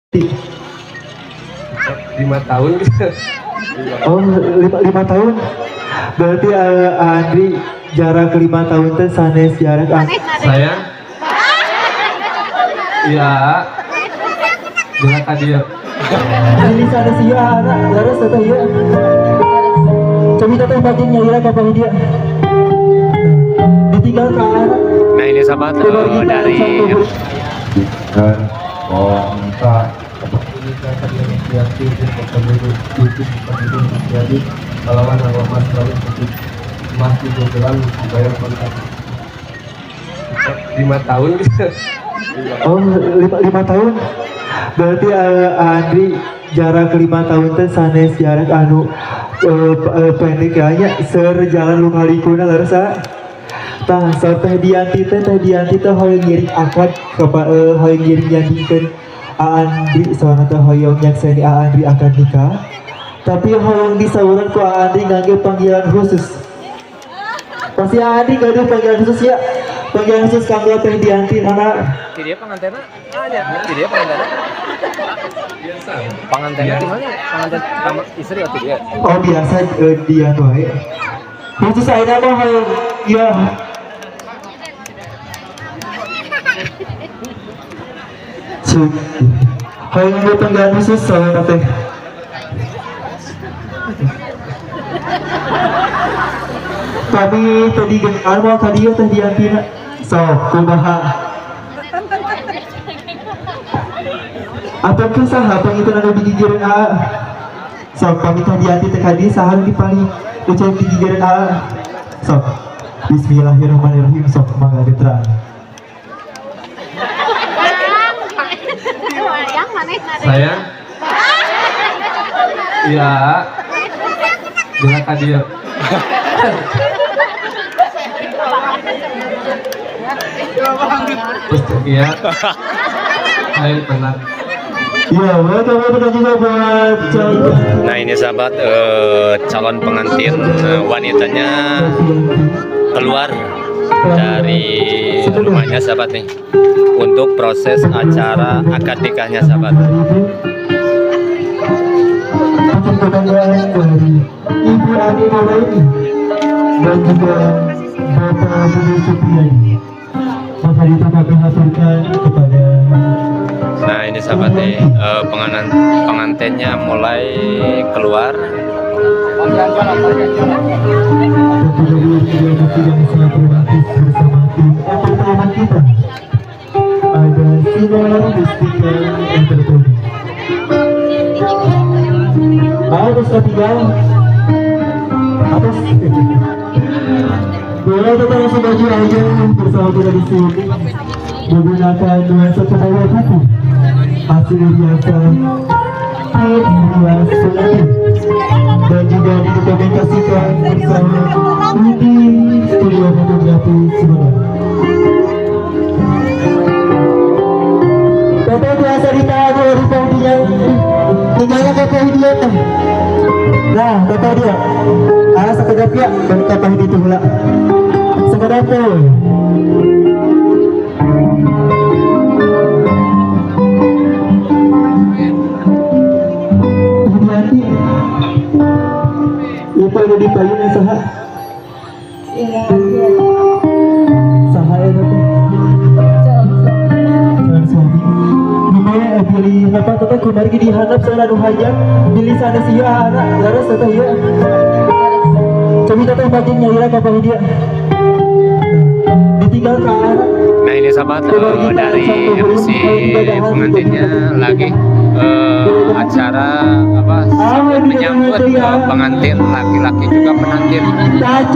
5 tahun gitu. Oh, 5 tahun. Berarti Andri jarak 5 tahun teh sanes jarak ah. Saya? Iya. Jelas tadi ya. Ini sanes ieu anak leres teteh ieu. Cobi teteh bagian nyalira ka dia. Ditinggal ke anak. Nah, ini sahabat, dari Dan minta Melawan nama mas kawin emas 3 gelang dibayar kontak 5 tahun gitu. Oh, 5 tahun. Berarti Andri jarak 5 tahun teh sanes jarak anu pendek ya nya, serjalan lu kalikuna leres ah. Tah, so Teh Dianti teh hoyong ngiring akad ke hoyong ngiring nyandingkeun Andri, soalna teh hoyong nyakseni Andri akad nikah. Tapi hoyong disawuran ku Andri ngangge panggilan khusus. Pasti Andri gaduh panggilan khusus ya. Panggilan khusus kanggo Teh Dianti karena Ti dia pengantena ada. Ti dia pengantena. Biasa. Pengantena di mana? Pengantin sama istri atau dia? Oh, biasa Dian wae. Khusus ayeuna mah hoyong ya. Cuk. Hoyong nganggo panggilan khusus soalna teh. Kami tadi gengan mau tadi ya Teh Diantina. Sok kumaha? Atau ke saha pangitan anu digigireun aa? Sok pami Teh Dianti teh ka dieu saha nu dipaling ucap digigireun aa? Sok. Bismillahirrahmanirrahim, sok mangga getraan. Saya? Iya. Jelas tadi ya. Terus iya. Saya pernah. Iya, welcome juga buat calon Nah, ini sahabat, calon pengantin wanitanya keluar dari rumahnya sahabat nih untuk proses acara akad nikahnya sahabat. Untuk kebanggaan dari Ibu Ani Nuraini dan juga Bapak Budi Supriyadi. Maka itu kami haturkan kepada Nah, ini sahabat nih, pengantinnya mulai keluar. Tentu dari yang sangat romantis bersama tim entertainment kita. Ada Sinar Mustika Entertainment. Atas ketiga, atas. Boleh kita langsung maju aja bersama kita di sini menggunakan nuansa kebaya putih hasil hiasan tim hias pengantin dan juga didokumentasikan bersama Widi Studio Fotografi Sumedang. Teteh biasa ditahan oleh Paudinya, tinggalnya ke Paudinya teh. Nah, teteh dia, ah sekedap ya, dan ke Paudi itu pula. Sekedap tuh. Hati-hati. Itu ada di payung yang saha. Saha ya teh. Calon suami. Numaya pilih apa teteh kumargi dihandap sana nu hajat pilih sanes ieu anak leres teteh ieu. Cobi teteh bagian nyalira ka dia. Ditinggal ke anak. Nah, ini sahabat, dari MC pengantinnya lagi acara apa sambil menyambut pengantin laki-laki juga pengantin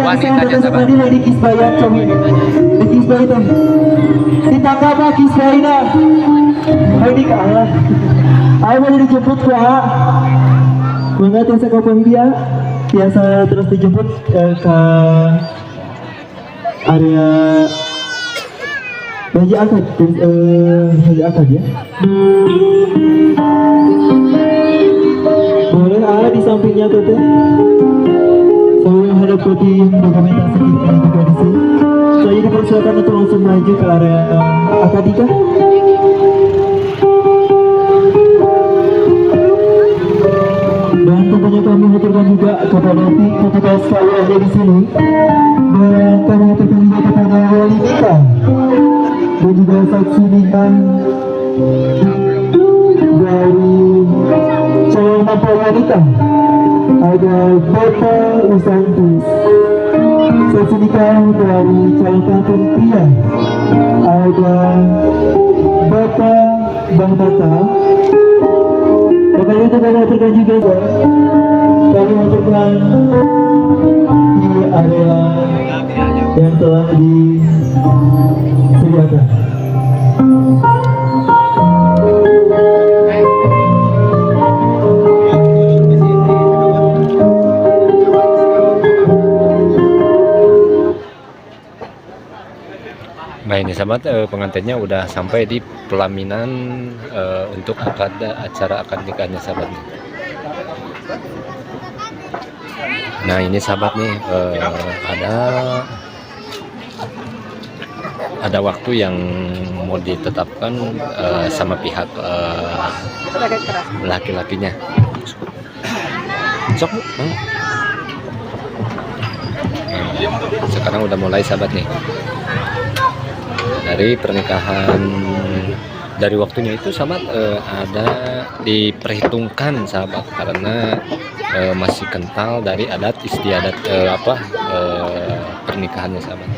wanitanya sahabat. Tadi di kisbayan cobi. Di kisbayan teh. Ditangkap ah kisbayana. Hayu di ka Allah. Ayo mau dijemput ku A. Mangga tiasa ka dia. Biasa terus dijemput ke area Haji akad, haji akad ya. Boleh ada di sampingnya teteh. Saya menghadap ke tim dokumentasi kita juga di sini. Saya dipersilakan untuk langsung maju ke area akad nikah. aturkan juga kepada tim petugas KUA di sini, dan kami aturkan juga kepada wali nikah dan juga saksi nikah dari calon mempelai wanita, ada Bapak Usanti. Saksi nikah dari calon pengantin pria ada Bapak Bang Tata. Bapak itu kami aturkan juga, kami aturkan di area yang telah disediakan. Nah ini sahabat, pengantinnya udah sampai di pelaminan untuk akad acara akad nikahnya sahabat nih. Nah ini sahabat nih, ada waktu yang mau ditetapkan sama pihak laki-lakinya. Sok, Bu. Nah, sekarang udah mulai sahabat nih. Dari pernikahan, dari waktunya itu sahabat, ada diperhitungkan sahabat, karena masih kental dari adat istiadat pernikahannya sahabat.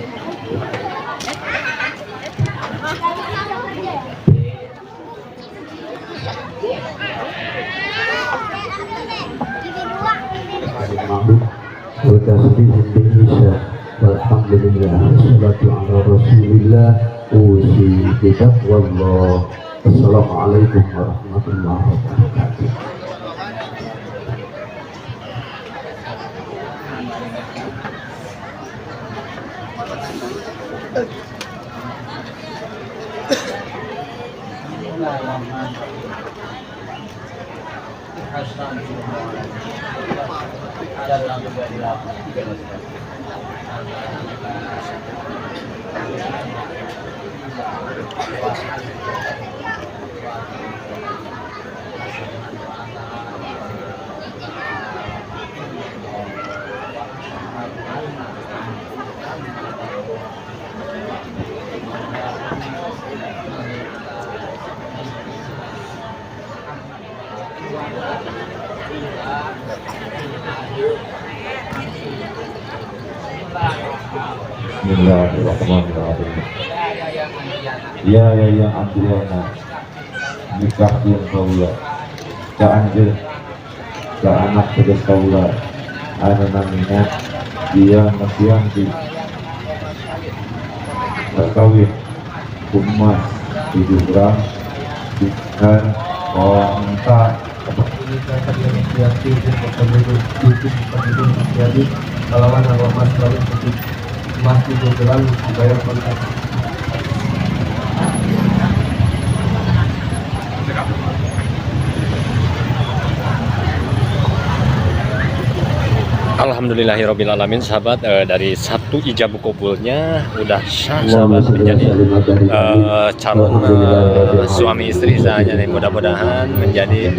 Walhamdulillah, wassalatu ala rasulillah, usi bitaqwallah. Assalamualaikum warahmatullahi wabarakatuh. Bismillahirrahmanirrahim. Ya ya ya Andriana nikah jeung kaula ka anjeun ka anak tegas kaula anu namina dia Novianti kawin ku emas 7 gram dengan kontak. Nikah Novianti jeung Bapak Novianti kalawan mas kawin emas 7 gram dibayar kontak. Alhamdulillahirobbilalamin sahabat, dari satu ijab kabulnya udah sah sahabat menjadi calon suami istri saja nih. Mudah-mudahan menjadi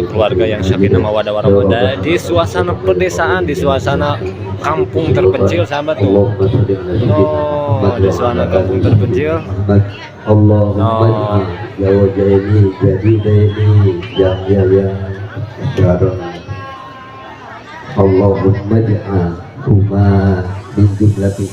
keluarga yang sakinah mawaddah warahmah di suasana pedesaan, di suasana kampung terpencil sahabat tuh. Oh, di suasana kampung terpencil. Allahumma ya wajhaini jadidaini ya ya ya. Allahumma ja'alhuma min jumlatin.